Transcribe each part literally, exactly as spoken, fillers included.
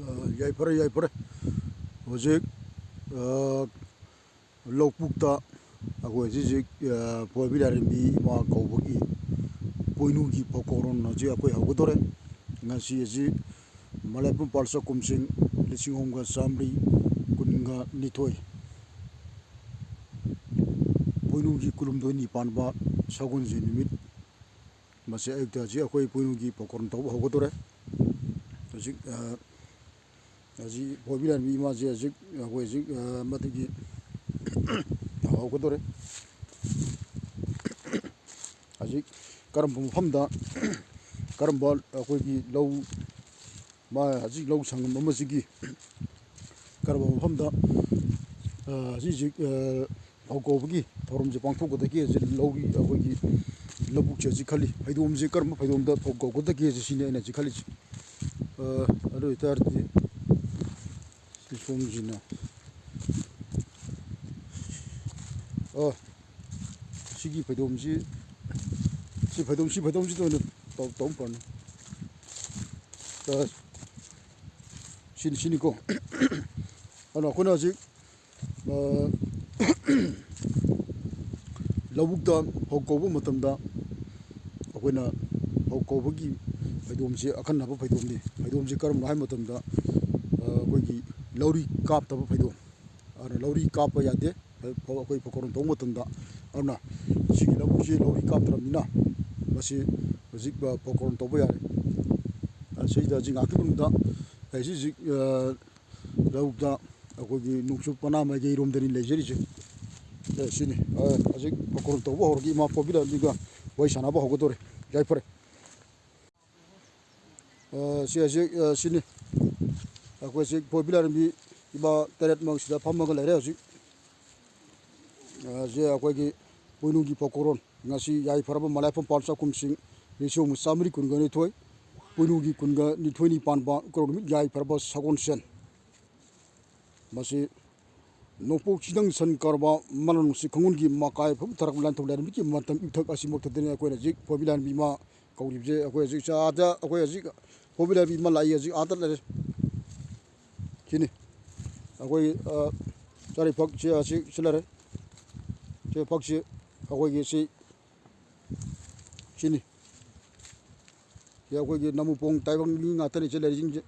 ꯑ, ꯌꯥꯏꯐꯔꯦ, ꯌꯥꯏꯐꯔꯦ꯫ ꯍꯧꯖꯤꯛ, ꯑ, ꯂꯧꯕꯨꯛꯇ ꯑꯩꯈꯣꯏ ꯍꯧꯖꯤꯛ, ꯍꯧꯖꯤꯛ, ꯑ, ꯄꯣꯏꯕꯤ ꯂꯥꯏꯔꯦꯝꯕꯤ ꯏꯃꯥ ꯀꯧꯕꯒꯤ ꯄꯣꯏꯅꯨꯒꯤ ꯐꯧꯀꯧꯔꯣꯟ ꯍꯧꯖꯤꯛ ꯑꯩꯈꯣꯏ ꯍꯧꯒꯗꯧꯔꯦ꯫ ꯉꯁꯤ ꯑꯁꯤ ꯃꯂꯥꯏꯄꯨꯝꯄꯥꯜ ꯆꯥꯛꯈꯨꯝꯁꯤꯡ ꯂꯤꯁꯤꯡ ꯑꯍꯨꯝꯒ ꯆꯥꯃꯔꯤ ꯀꯨꯟꯒ ꯅꯤꯊꯣꯏ꯫ ꯄꯣꯏꯅꯨꯒꯤ ꯀꯨꯟꯍꯨꯝꯗꯣꯏꯅꯤ ꯄꯥꯟꯕ ꯁꯒꯣꯜꯁꯦꯟ ꯅꯨꯃꯤꯠ꯫ ꯃꯁꯤ ꯑꯌꯨꯛꯇ ꯍꯧꯖꯤꯛ ꯑꯩꯈꯣꯏ ꯄꯣꯏꯅꯨꯒꯤ ꯐꯧꯀꯧꯔꯣꯟ ꯇꯧꯕ ꯍꯧꯒꯗꯧꯔꯦ꯫ ꯍꯧꯖꯤꯛ, ꯑ, ꯍꯧꯖꯤꯛ ꯄꯣꯏꯕꯤ ꯂꯥꯏꯔꯦꯝꯕꯤ ꯏꯃꯥꯁꯦ ꯍꯧꯖꯤꯛ ꯑꯩꯈꯣꯏ ꯍꯧꯖꯤꯛ, ꯑ, ꯃꯗꯨꯒꯤ ꯍꯧꯒꯗꯧꯔꯦ꯫ ꯍꯧꯖꯤꯛ ꯀꯔꯝꯕ ꯃꯐꯝꯗ, ꯀꯔꯝꯕ ꯑꯩꯈꯣꯏꯒꯤ ꯂꯧ, ꯃꯥ ꯍꯧꯖꯤꯛ ꯂꯧ ꯁꯪꯒꯝ ꯑꯃꯁꯤꯒꯤ ꯀꯔꯝꯕ ꯃꯐꯝꯗ, ꯑ, ꯍꯧꯖꯤꯛ ꯍꯧꯖꯤꯛ, ꯑ, ꯐꯧ ꯀꯧꯕꯒꯤ ꯊꯧꯔꯝꯁꯦ ꯄꯥꯡꯊꯣꯛꯀꯗꯒꯦꯁꯦ ꯂꯧꯔꯤ ꯑꯩꯈꯣꯏꯒꯤ ꯂꯧꯕꯨꯛꯁꯦ ꯍꯧꯖꯤꯛ ꯈꯜꯂꯤ꯫ ꯐꯩꯗꯣꯝꯁꯦ ꯀꯔꯝꯕ ꯐꯩꯗꯣꯝꯗ ꯐꯧ ꯀꯧꯒꯗꯒꯦꯁꯦ ꯁꯤꯅꯤ ꯑꯩꯅ ꯍꯧꯖꯤꯛ ꯈꯜꯂꯤꯁꯦ꯫ ꯑ, ꯑꯗꯨ ꯑꯣꯏꯇꯥꯔꯗꯤ ꯁꯤ ꯁꯣꯝꯁꯤꯅ, ꯑ, ꯁꯤꯒꯤ ꯐꯩꯗꯣꯝꯁꯤ, ꯁꯤ ꯐꯩꯗꯣꯝ, ꯁꯤ ꯐꯩꯗꯣꯝꯁꯤꯗ ꯑꯣꯏꯅ ꯇꯧ-, ꯇꯧ ꯐꯔꯅꯤ꯫ ꯑ, ꯁꯤꯅꯤ, ꯁꯤꯅꯤꯀꯣ꯫ ꯑꯗꯨꯅ ꯑꯩꯈꯣꯏꯅ ꯍꯧꯖꯤꯛ, ꯑ, ꯂꯧꯕꯨꯛꯇ ꯐꯧ ꯀꯧꯕ ꯃꯇꯝꯗ ꯑꯩꯈꯣꯏꯅ ꯐꯧ ꯀꯧꯕꯒꯤ ꯐꯩꯗꯣꯝꯁꯤ ꯑꯈꯟꯅꯕ ꯐꯩꯗꯣꯝꯅꯤ꯫ ꯐꯩꯗꯣꯝꯁꯤ ꯀꯔꯝꯕꯅꯣ ꯍꯥꯏꯕ ꯃꯇꯝꯗ, ꯑ, ꯑꯩꯈꯣꯏꯒꯤ ꯂꯧꯔꯤ ꯀꯥꯞꯇꯕ ꯐꯩꯗꯣꯝ꯫ ꯑꯗꯨꯅ ꯂꯧꯔꯤ ꯀꯥꯞꯄ ꯌꯥꯗꯦ꯫ ꯐꯧ-, ꯑꯩꯈꯣꯏ ꯐꯧꯀꯧꯔꯣꯟ ꯇꯧꯕ ꯃꯇꯝꯗ꯫ ꯑꯗꯨꯅ ꯁꯤꯒꯤ ꯂꯧꯕꯨꯛꯁꯤ ꯂꯧꯔꯤ ꯀꯥꯞꯇ꯭ꯔꯕꯅꯤꯅ ꯃꯁꯤ ꯍꯧꯖꯤꯛ, ꯑ, ꯐꯧꯀꯧꯔꯣꯟ ꯇꯧꯕ ꯌꯥꯔꯦ꯫ ꯑ, ꯁꯤꯗ ꯍꯧꯖꯤꯛ ꯉꯥꯏꯍꯥꯛꯀꯤ ꯃꯅꯨꯡꯗ ꯑꯩ ꯍꯧꯖꯤꯛ, ꯍꯧꯖꯤꯛ, ꯑ, ꯂꯧꯕꯨꯛꯇ ꯑꯩꯈꯣꯏꯒꯤ ꯅꯣꯡꯆꯨꯞ ꯄꯅꯥ ꯃꯥꯏꯀꯩꯔꯣꯝꯗꯅꯤ ꯂꯩꯖꯔꯤꯁꯦ꯫ ꯑ, ꯁꯤꯅꯤ꯫ ꯑ, ꯍꯧꯖꯤꯛ ꯐꯧꯀꯧꯔꯣꯟ ꯇꯧꯕ ꯍꯧꯔꯒ ꯏꯃꯥ ꯄꯣꯕꯤ ꯂꯥꯏꯔꯦꯝꯕꯤꯒ ꯋꯥꯔꯤ ꯁꯥꯟꯅꯕ ꯍꯧꯒꯗꯧꯔꯦ꯫ ꯌꯥꯏꯐꯔꯦ꯫ ꯑ, ꯁꯤ ꯍꯧꯖꯤꯛ, ꯑ, ꯁꯤꯅꯤ꯫ ꯑꯩꯈꯣꯏ ꯍꯧꯖꯤꯛ ꯄꯣꯕꯤ ꯂꯥꯏꯔꯦꯝꯕꯤ ꯏꯃꯥ ꯇꯔꯦꯠꯃꯛ ꯁꯤꯗ ꯐꯝꯃꯒ ꯂꯩꯔꯦ ꯍꯧꯖꯤꯛ꯫ ꯑ, ꯁꯤ ꯑꯩꯈꯣꯏꯒꯤ ꯄꯣꯏꯅꯨꯒꯤ ꯐꯧꯀꯧꯔꯣꯟ꯫ ꯉꯁꯤ ꯌꯥꯏꯐꯔꯕ ꯃꯂꯥꯏꯐꯝ ꯄꯥꯜ ꯆꯥꯛꯈꯨꯝꯁꯤꯡ ꯂꯤꯁꯤꯡ ꯑꯃ ꯆꯥꯃꯔꯤ ꯀꯨꯟꯒ ꯅꯤꯊꯣꯏ, ꯄꯣꯏꯅꯨꯒꯤ ꯀꯨꯟꯒ ꯅꯤꯊꯣꯏꯅꯤ ꯄꯥꯟꯕ ꯀꯧꯔ ꯅꯨꯃꯤꯠ ꯌꯥꯏꯐꯔꯕ ꯁꯒꯣꯜꯁꯦꯟ꯫ ꯃꯁꯤ ꯅꯣꯡꯄꯣꯛ ꯆꯤꯡꯗꯪ ꯁꯟ ꯀꯔꯕ ꯃꯅꯥ ꯅꯨꯡꯁꯤꯠ ꯈꯣꯡꯒꯨꯟꯒꯤ ꯃꯀꯥꯏ ꯐꯝ ꯊꯔꯛ ꯂꯥꯟꯊꯧ ꯂꯥꯏꯔꯦꯝꯕꯤꯒꯤ ꯃꯇꯝ ꯏꯊꯛ ꯑꯁꯤꯃꯛꯇꯗꯅꯤ ꯑꯩꯈꯣꯏꯅ ꯍꯧꯖꯤꯛ ꯄꯣꯕꯤ ꯂꯥꯏꯔꯦꯝꯕꯤ ꯏꯃꯥ ꯀꯧꯔꯤꯕꯁꯦ꯫ ꯑꯩꯈꯣꯏ ꯍꯧꯖꯤꯛ ꯑꯥꯗ, ꯑꯩꯈꯣꯏ ꯍꯧꯖꯤꯛ ꯄꯣꯕꯤ ꯂꯥꯏꯔꯦꯝꯕꯤ ꯏꯃꯥ ꯂꯥꯛꯏ ꯍꯧꯖꯤꯛ ꯑꯥꯗ ꯂꯩꯔꯦ꯫ ꯁꯤꯅꯤ ꯑꯩꯈꯣꯏ, ꯑ, ꯆꯥꯔꯤꯐꯛꯁꯤ, ꯑꯁꯤ, ꯁꯤ ꯂꯩꯔꯦ꯫ ꯆꯥꯔꯤꯐꯛꯁꯤ ꯑꯩꯈꯣꯏꯒꯤ ꯁꯤ, ꯁꯤꯅꯤ꯫ ꯁꯤ ꯑꯩꯈꯣꯏꯒꯤ ꯅꯃꯨꯄꯣꯡ ꯇꯥꯏꯕꯪ ꯃꯤ ꯉꯥꯛꯇꯅꯤ ꯁꯤ ꯂꯩꯔꯤꯁꯤꯡꯁꯦ꯫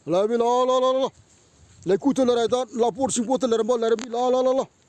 ꯂꯥꯛꯑꯣ, ꯂꯥꯛꯑꯣ, ꯂꯥꯛꯑꯣ, ꯂꯥꯛꯑꯣ꯫ ꯂꯩꯀꯨꯠꯇ ꯂꯩꯔꯦ, ꯍꯦꯛꯇ ꯂꯥꯄꯣꯠ ꯁꯤꯡꯄꯣꯠꯇ ꯂꯩꯔꯝꯕ ꯂꯩꯔꯝꯃꯤ꯫ ꯂꯥꯛꯑꯣ, ꯂꯥꯛꯑꯣ, ꯂꯥꯛꯑꯣ, ꯂꯥꯛꯑꯣ꯫